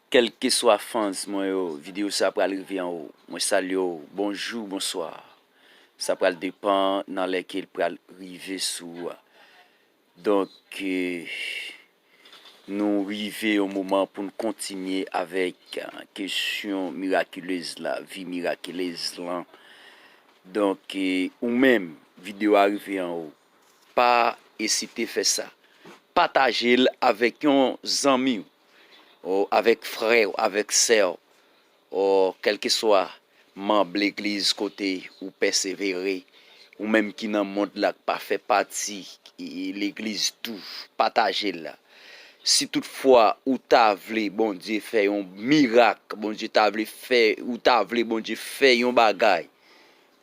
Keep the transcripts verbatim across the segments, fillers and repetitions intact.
Kèlkeswa fans mwen yo, videyo sa pral rive anwo. Mwen salye w, bonjou, bonswa. Sa pral depann nan lè ke l pral rive sou ou a. Donk, eh, nou rive yon moman pou n kontinye avèk, eh, kesyon mirakilez la, vi mirakilez lan. Donk, eh, ou menm, videyo a rive anwo. Pa ezite fè sa. Pataje l avèk yon zanmi w, o avèk frè w, avèk sè w, o kèlkeswa manm legliz kote ou pèsevere, ou menm ki nan mond la, k pa fè pati, e, legliz tou, pataje l la. Si toutfwa ou ta vle Bondye fè yon mirak, Bondye ta vle fè, ou ta vle Bondye fè yon bagay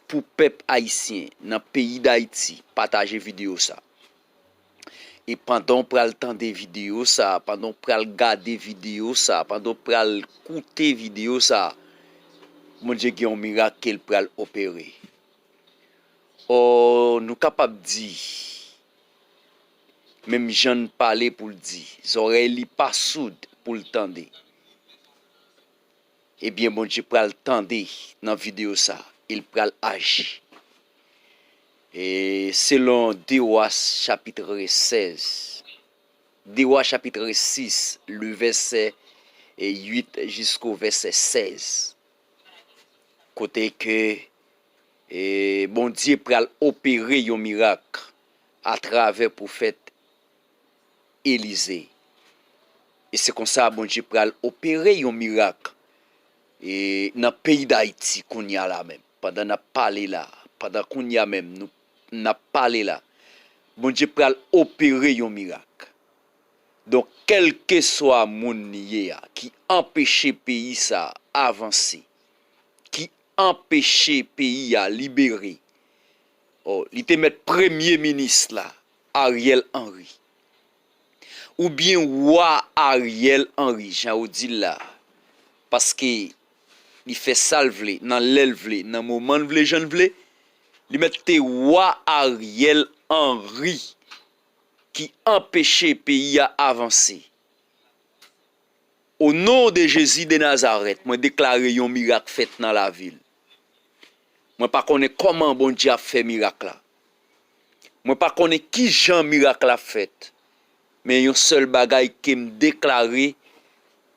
pou pèp ayisyen nan peyi Dayiti, pataje videyo sa. E pandan w pral tande videyo sa, pandan w pral gade videyo sa, pandan w pral koute videyo sa, Bondye gen yon mirak ke l pral opere. O, nou kapab di, menm jan n pale pou l di, zòrèy li pa soud pou l tande. Ebyen, Bondye pral tande nan videyo sa, e l pral aji. E selon de Wa chapit sèz, de Wa chapit sis, le vèsè, e, uit jisko vèsè sèz, kote ke, e, Bondye pral opere yon mirak atravè pwofèt Elize. E se konsa Bondye pral opere yon mirak, e, nan peyi Dayiti kounye a la menm. Pandan n ap pale la, pandan kounye a menm nou, n ap pale la, Bondye pral opere yon mirak. Donk, kèlkeswa moun li ye a, ki anpeche peyi sa a avanse, ki anpeche peyi a libere, o, li te mèt premye minis la, Ariel Henry. Oubyen wa Ariel Henry, jan yo di l la. Paske li fè sa l vle, nan lè l vle, nan moman l vle, jan l vle. Li mèt te wa Ariel Henry ki anpeche peyi a avanse. O non de Jezi de Nazarèt, mwen deklare yon mirak fèt nan lavi l. Mwen pa konnen kòman Bondye ap fè mirak la. Mwen pa konnen ki jan mirak la ap fèt. Men yon sèl bagay ke m deklare,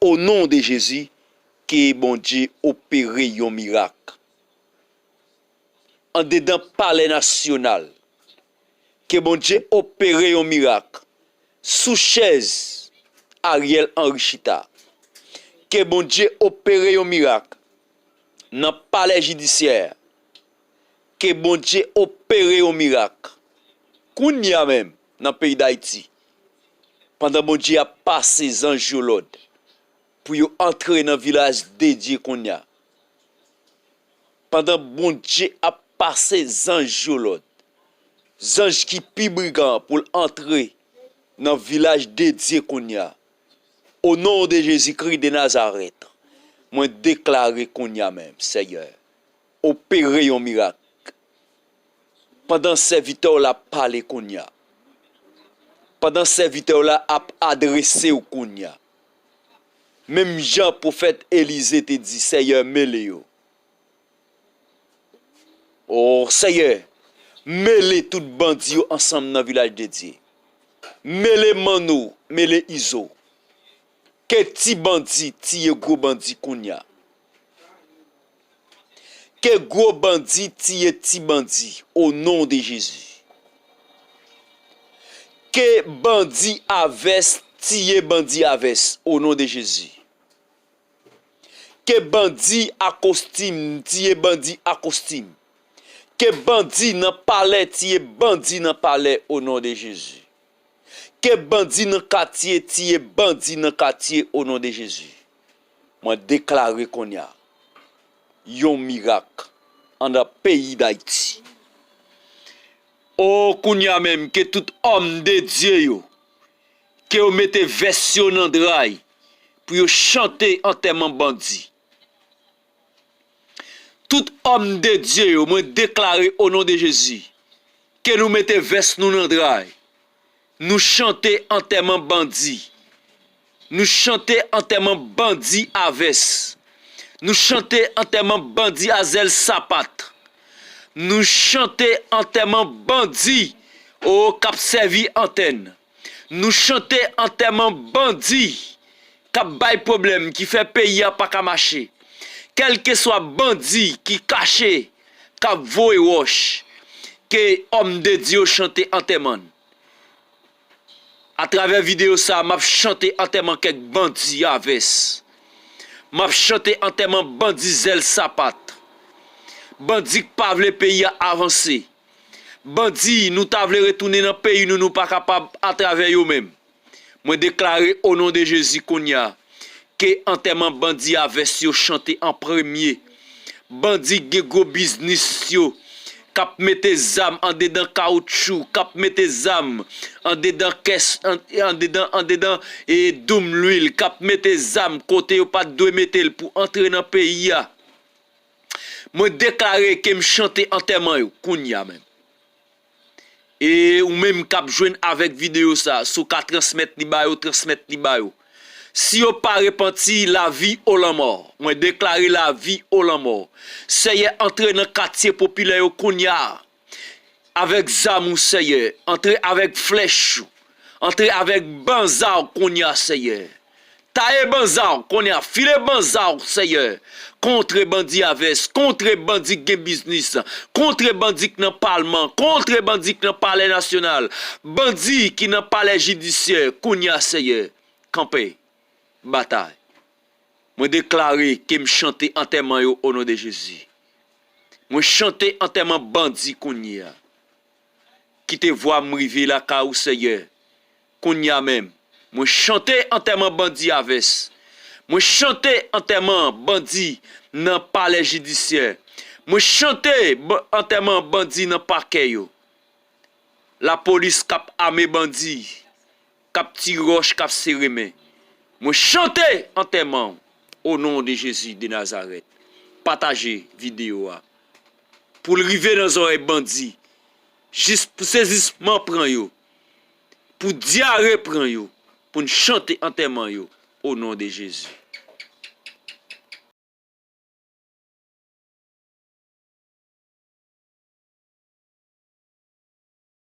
o non de Jezi, ke Bondye opere yon mirak. Andedan Palè Nasyonal, ke Bondye opere yon mirak sou chèz Ariel Henry chita. Ke Bondye opere yon mirak nan palè jidisyè. Ke Bondye opere yon mirak kounye a menm nan peyi Dayiti. Pandan Bondye ap pase zanj yo lòd pou yo antre nan vilaj dedye kounye a. Pandan Bondye ap pase zanj yo lòd, zanj ki pi brigan pou l antre nan vilaj dedye kounye a. O non de Jezikri de Nazarèt, mwen deklare kounye a menm, Seyè, opere yon mirak. Pandan sèvitè w la ap pale kounye a, pandan sèvitè w la ap adrese w kounye a, menm jan pwofèt Elize te di, Seyè, mele yo. O Seyè, mele tout bandi yo ansanm nan vilaj dedye. Mele Manno, mele Izo. Ke ti bandi tiye gwo bandi kounye a. Ke gwo bandi tiye ti bandi, o non de Jezi. Ke bandi a vès tiye bandi a vès, o non de Jezi. Ke bandi a kostim tiye bandi a kostim. Ke bandi nan palè tiye bandi nan palè, o non de Jezi. Ke bandi nan katye tiye bandi nan katye, o non de Jezi. Mwen deklare kounye a yon mirak anndan peyi Dayiti. O, kounye a menm, ke tout òm de Dye yo, ke yo mete vès yo nan dra y pou yo chante antèman bandi. Tout òm de Dye yo, mwen deklare o non de Jezi, ke nou mete vès nou nan dra y, nou chante antèman bandi. Nou chante antèman bandi a vès. Nou chante antèman bandi a zèl sapat. Nou chante antèman bandi, o, k ap sèvi antèn. Nou chante antèman bandi k ap bay pwoblèm, ki fè peyi a pa ka mache. Kèlkeswa bandi ki kache, k ap voye wòch, ke òm de Dye yo chante antèman l. Atravè videyo sa a, m ap chante antèman kèk bandi a vès. M ap chante antèman bandi zèl sapat. Bandi k pa vle peyi a avanse. Bandi, nou ta vle retounen nan peyi nou, nou pa kapab atravè yo menm. Mwen deklare o non de Jezi kounye a, ke antèman bandi a vès yo chante an premye. Bandi k gen gwo biznis yo, k ap mete zam andedan kawoutchou, k ap mete zam andedan kès, an-, andedan, andedan, e, doum lwil, k ap mete zam kote yo pa t dwe mete l pou antre nan peyi a. Mwen deklare ke m chante antèman yo kounye a menm. E ou menm k ap jwenn avèk videyo sa, si w ka transmèt li ba yo, transmèt li ba yo. Si yo pa repanti, lavi o lanmò. Mwen deklare lavi o lanmò. Seyè, antre nan katye popilè yo kounye a. Avèk zam ou, Seyè. Antre avèk flèch ou. Antre avèk banza w kounye a, Seyè. Taye banza w kounye a, file banza w, Seyè. Kontre bandi a vès, kontre bandi k gen biznis, kontre bandi k nan palman, kontre bandi k nan palè nasyonal, bandi ki nan palè jidisyè, kounye a, Seyè. Kanpe. Batay. Mwen deklare ke m chante antèman yo o non de Jezi. Mwen chante antèman bandi kounye a. Kite vwa m rive lakay ou, Seyè. Kounye a menm, mwen chante antèman bandi a vès. Mwen chante antèman bandi nan palè jidisyè. Mwen chante ba-, antèman bandi nan pakè yo. Lapolis k ap ame bandi, k ap tire wòch, k ap sere men. Mwen chante antèman w o non de Jezi de Nazarèt. Pataje videyo a pou l rive nan zòrèy bandi, jis pou sezisman pran yo, pou dyare pran yo, pou n chante antèman yo o non de Jezi.